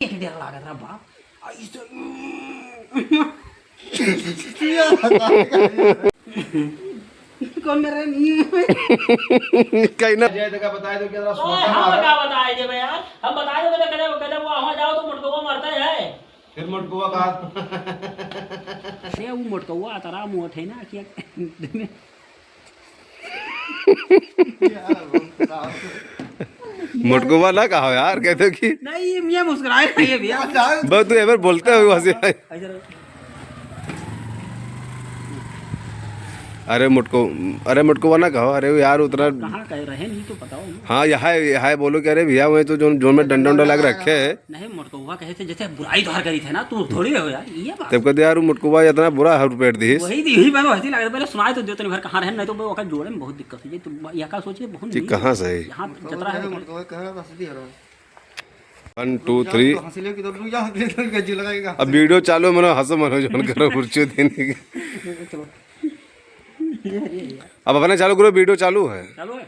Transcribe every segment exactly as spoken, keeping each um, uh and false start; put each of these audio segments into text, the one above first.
एक डेढ़ लागत रहा बाप। ऐसे कौन मेरे? कहीं ना। जय देखा, बताए दो कि जरा तो सोखा हम मारा। का बताए देबे यार, हम बताए देबे तो कदे, कदे वो वहाँ जाओ तो मोटकौआ मरता है। फिर मोटकौआ कहा। अरे वो मोटकौआ अतरा मोट है ना कि मोटकौआ ना कहा यार, कहते कि नहीं, ये, ये मुस्कुराए ना ये भैया। बस तू एबर बोलते हो वहाँ से। ऐसे रहो। अरे मोटको, अरे मोटकौआ ना कहो, अरे यार उतना कहाँ कहे रहे नहीं तो बताओ ना। हाँ, यहाँ है, यहाँ है, बोलो कि अरे भैया वही तो जो, जो में डंडा उंडा लग रखे है। नहीं, मोटकौआ कहे थे जैसे बुराई तोहार करी थे ना, तू थोड़ी हो यार, ये बात। तब कहते यार वो मोटकौआ इतना बुरा हर पेट दी। वही दी, वही बात हंसी लगे, पहले सुनाए तो दो तीन बार कहाँ रहे, नहीं तो वो ओकर जोड़े में बहुत दिक्कत हो जाए। तो यहाँ का सोचिए बहुत ठीक, नहीं। कहाँ से है? यहाँ जतरा है। मोटकौआ कह रहा था, हंसी हो रहा है। One, two, three। तो हंसी लेके तो रुक जा, फिर गज्जू लगाएगा। अब वीडियो चालू है, मनो हंसो, मनो जोन करो, बुरचू देने के। चलो। अब अपने चालू करो, वीडियो चालू है। चालू है?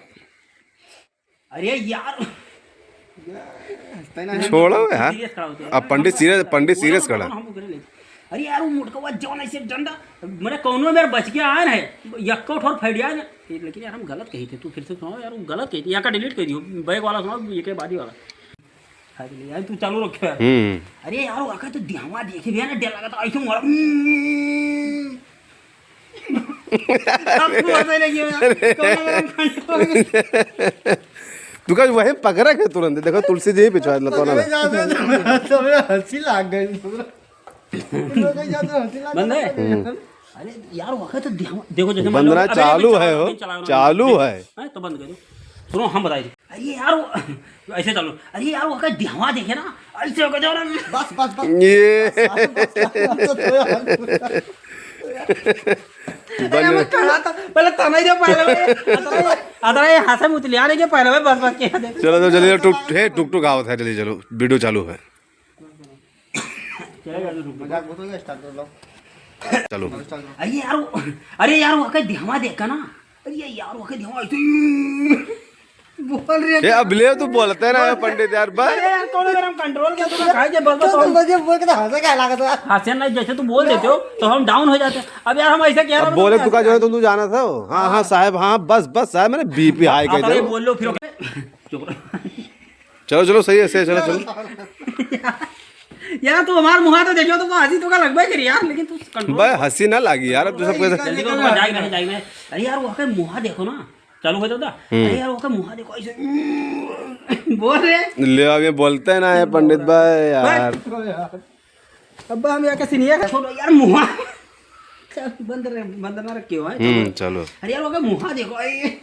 अरे यार। हंसता ही ना है। छोड़ो यार। सीरियस खड़ा होते हैं। अब पंडित सीरियस, पंडिट बोलो, सीरियस बोलो, खड़ा। हम उधर ले। अरे यार, वो मोटकौआ जौन ऐसे डंडा, मेरे कौनो मेरे बच गया आए है, यक्को ठोर फैडिया है। लेकिन यार, हम गलत कही थे, तू फिर से सुनाओ यार, वो गलत कही थे। यहाँ का डिलीट कर दियो, बैग वाला सुनाओ, ये के बादी वाला। खा के ले, यार, तू चालू रखे यार। हम्म। अरे यार, वो आका तो दिहवा देखे भी है ना, डर लगा था, ऐसे हुआ, हम्म। अब तू हंसने लगी हो यार, कौन मेरा कंट्रोल? तू का वही पकड़ा के तुरंत, देखो, तुलसी जी ही पिछवा लेता ना। पकड़े जाते हैं, तो हमें हंसी लाग गई। बंद है? हम्म। अरे यार, वक्त तो ध्यान, देखो जैसे मान लो, बंदना अबे, अबे चालू चला है रहा हो, हूँ, चला रहा हूँ। चालू है। हैं, तो बंद कर दो। सुनो, हम बताई दी। अरे यार, वो, ऐसे चालू। अरे यार, वक्त ध्यान देखे ना, ऐसे होके जाओ ना। बस, बस, बस। ये। बस, बस, बस, बस, बस। अरे, बंद। वो कहा था, पहले तो नहीं दे पहले वो, अतरा, अतरा ये हाथ से मुतलिया नहीं के पहले वो बस, बस के दे। चलो, तो जल्दी टुक, हे, टुक टुक आवत है, जल्दी चलो, वीडियो चालू है। चलेगा, रुक, रुक। मजाक बहुत हो गया, start कर लो। चलो। Start करो। अरे यार, वो, अरे यार, वो आके दिहवा देखा ना। अरे यार, वो आके दिहवा ऐसे बोल रहे ए, अब ले, तू बोलते ना है, पंडित यार, बस। अरे यार, कौन मेरा कंट्रोल किया, तू खाई जे, बस, बस, तो बस, बस, ये बोल के तो हंसे क्या लागत है? हंसे नहीं, जैसे तू बोल देते हो, तो हम डाउन हो जाते हैं। अब यार, हम ऐसा कह रहे अब हैं, बोले, मतलब, तू का जो है, तुम, तू जाना था? हाँ, हाँ, साहब, हाँ, बस, बस, साहब, मैंने बीपी हाई हाँ, कर तो दो। ये बोल लो फिर। चुप रहो। चलो, चलो, सही है, सही है, चलो, चलो। यार, तू हमार मुँह तो देखियो, तो हंसी तो का लगबे करी यार, लेकिन तू कंट्रोल बे, हंसी ना लागी यार, अब तू सब कैसे जल्दी करो, जाए नहीं, जाए नहीं। अरे यार, वो के मुँह देखो ना, चालू हो जाता। हम्म। अरे यार, वो के मुँह देखो, ऐसे बोल रे। ले, अब ये बोलते ना है पंडित भाई यार। अब हम यहाँ के सीनियर छोड़ो यार, मुँह बंद रे, बंद ना रखियो है, हम्म, चलो। चलो। अरे यार, वो के मुँह देखो, ए।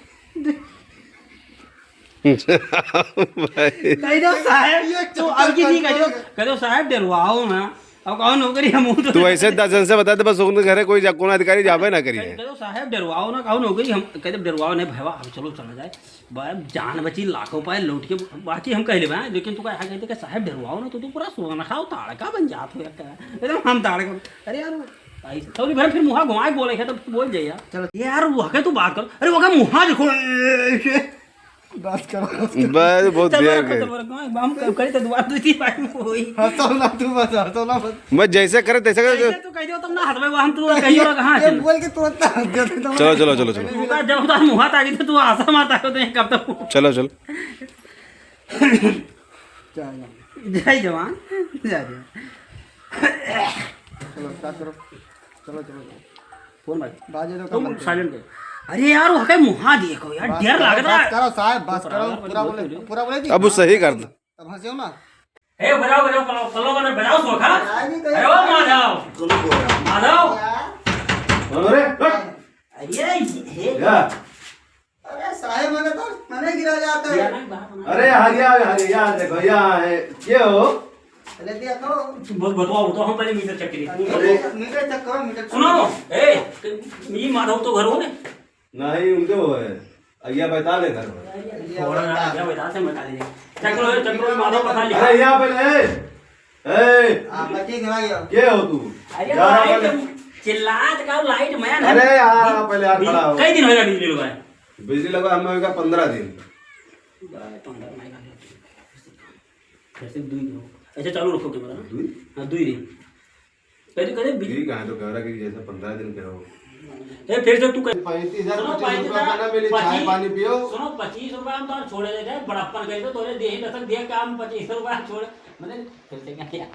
भाई। कह दो साहब, ये तू अब की नहीं कह दो, कह दो साहब डरवाओ ना। अब कौन नौकरी हम तो तू ऐसे दस जन से बता दे, बस उनके घरे कोई जा-, कौन अधिकारी जाबे ना करिए। कह दो साहब डरवाओ ना, कौन नौकरी हम कह दे डरवाओ नहीं भैया, अब चलो चला जाए। भाई जान बची लाखों पाए लौट के, बाकी हम कह लेबे, लेकिन तू कहा कहते कि साहब डरवाओ ना, तो तू पूरा सोना खाओ ताड़का बन जात हो यार। एकदम हम ताड़का, अरे यार भाई, तो फिर मुँह घुमा के बोले है, तो बोल जाइए। चलो। ये यार, वो के तू बात कर। अरे, वो के मुँह देखो, ऐसे। बस करो, बस करो। बस, बहुत चलो, देर रखो, के। चलो, रखो, हम कब करी तो दुआ दूसरी बार में होई। हंसो ना तू, बस हंसो ना, बस। बस जैसे करे, तैसे करे। जैसे तू कह दियो, तुम ना हंसबे, वो हम तू ये, कहियो ना कहाँ ये हंसे। बोल के तुरंत हंस देते, तुम चलो, चलो, चलो, चलो। तू का जब तक मुँह ताकि तो तू हंसा मत ताको, तो ये कब तक चलो, चलो। जय जवान। जय जवान। जय जवान। चलो, start करो। चलो, चलो, चलो। फोन भाई। बाजे तो तुम कम silent करो। अरे यार, वो के मुँह देखो यार, बस डर करो, लग रहा बस है। करो साहब, बस करो, पूरा बोले, पूरा बोले दी। अब वो सही कर दो। अब हंसे हो ना। ए, बजाओ, बजाओ, पल्लो, पल्लो बजाओ, बजाओ, सोखा। अरे ओ माधव। माधव। अरे, हट। अरे, हे। या। अरे साहेब, मने तो मने गिरा जाता है। अरे हरिया, हरिया देखो, यहाँ है। के हो? अरे देखो। बस बताओ, तो हम पहले मीटर चेक करिए। अरे मीटर चेक करो, मीटर चेक सुनो, करो। ए, ये माधव तो घर हो ने? नहीं, उनके वो है। अगिया बैताल है घर। अगिया बैताल। थोड़ा ना, अगिया बैताल से बैठा लीजिए। चेक करो, चेक करो, माधव बैठा लिया। अरे यहाँ पहले, ए, ए, हाँ, बच्चे के भाई हो। के हो तू? अरे जा रहा भाई, पहले। तुम चिल्लात का लाइट मैन है। अरे यार, पहले यार खड़ा हो। कई दिन होगा बिजली लगा है? बिजली लगा हमें होगा पन्द्रह दिन। पन्द्रह महीना। जैसे दो दिन हो। अच्छा, चालू रखो कैमरा। दुई? हाँ, दुई दिन। पहले करे बिजी। ठीक है, तो कह रहा कि जैसे पन्द्रह दिन के हो। ए, फिर से तू कर। पैंतीस हजार, सुनो, पच्चीस रुपया पैंतीस हजार, का ना मिले, चाय पच्चीस, पानी पियो। सुनो, पच्चीस रुपया हम तो छोड़े देते हैं, बड़प्पन कह दो, तोरे देही दस्तक दिया काम, पच्चीस रुपया छोड़, मैंने फिर से क्या किया?